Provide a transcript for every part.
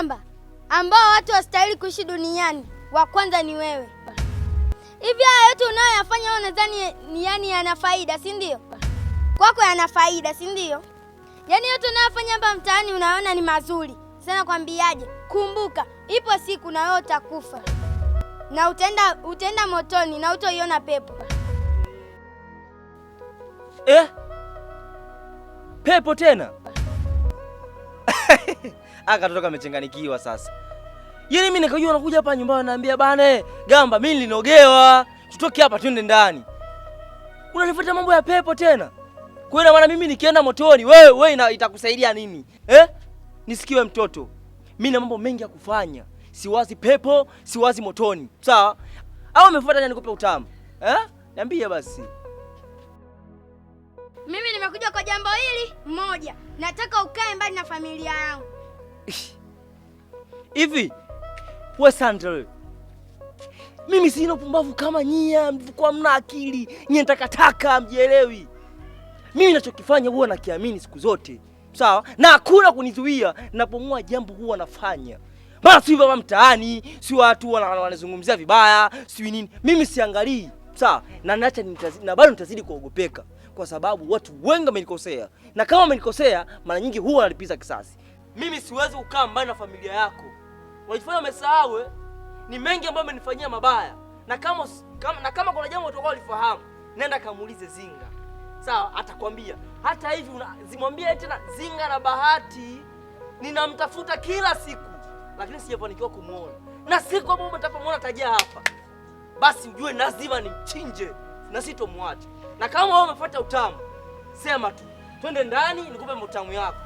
Gamba, ambao watu wastahili kuishi duniani, wa kwanza ni wewe. Hivi haya yote unayoyafanya wewe unadhani ni yani yana faida, si ndio? Kwako yana faida, si ndio? Yaani yote unayofanya hapa mtaani unaona ni mazuri. Sasa nakwambiaje? Kumbuka, ipo siku na wewe utakufa. Na utaenda motoni na utoiona pepo. Eh? Pepo tena? Akatoka amechanganyikiwa sasa. Yaani mimi nikajua nakuja hapa nyumbani naambia bana, Gamba mimi nilinogewa. Tutoke hapa twende ndani. Unanifuata mambo ya pepo tena? Kwa hiyo maana mimi nikienda motoni wewe wewe itakusaidia nini? Eh? Nisikiwe mtoto. Mimi na mambo mengi ya kufanya. Siwazi pepo, siwazi motoni. Sawa? Au umefuata nani nikupe utamu? Eh? Niambie basi. Mimi nimekuja kwa jambo hili moja. Nataka ukae mbali na familia yangu. Hivi we Sandra, wewe. Mimi sina upumbavu kama nyie, mlivyokuwa mna akili. Nyie takataka mjielewi. Mimi ninachokifanya huwa nakiamini siku zote. Sawa? Na hakuna kunizuia ninapomua jambo huwa nafanya. Mara si hapa mtaani, si watu wanazungumzia vibaya, si nini. Mimi siangalii. Sawa? Na naacha na bado nitazidi kuogopeka kwa sababu watu wengi wamenikosea. Na kama wamenikosea, mara nyingi huwa nalipiza kisasi. Mimi siwezi kukaa mbali na familia yako. Walifanya wamesahau eh? Ni mengi ambayo amenifanyia mabaya. Na kama kuna jambo utakuwa ulifahamu, nenda kamuulize Zinga. Sawa, atakwambia. Hata hivi zimwambie tena Zinga na Bahati ninamtafuta kila siku, lakini sijafanikiwa kumuona. Na siku ambayo mtapomuona tajia hapa, basi ujue lazima nimchinje na sitomwacha. Na kama wewe umefuata utamu, sema tu twende ndani nikupe utamu yako.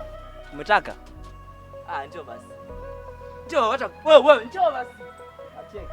Umetaka? Ah, njoo basi. Njoo, acha wewe wewe, njoo basi. Acheke.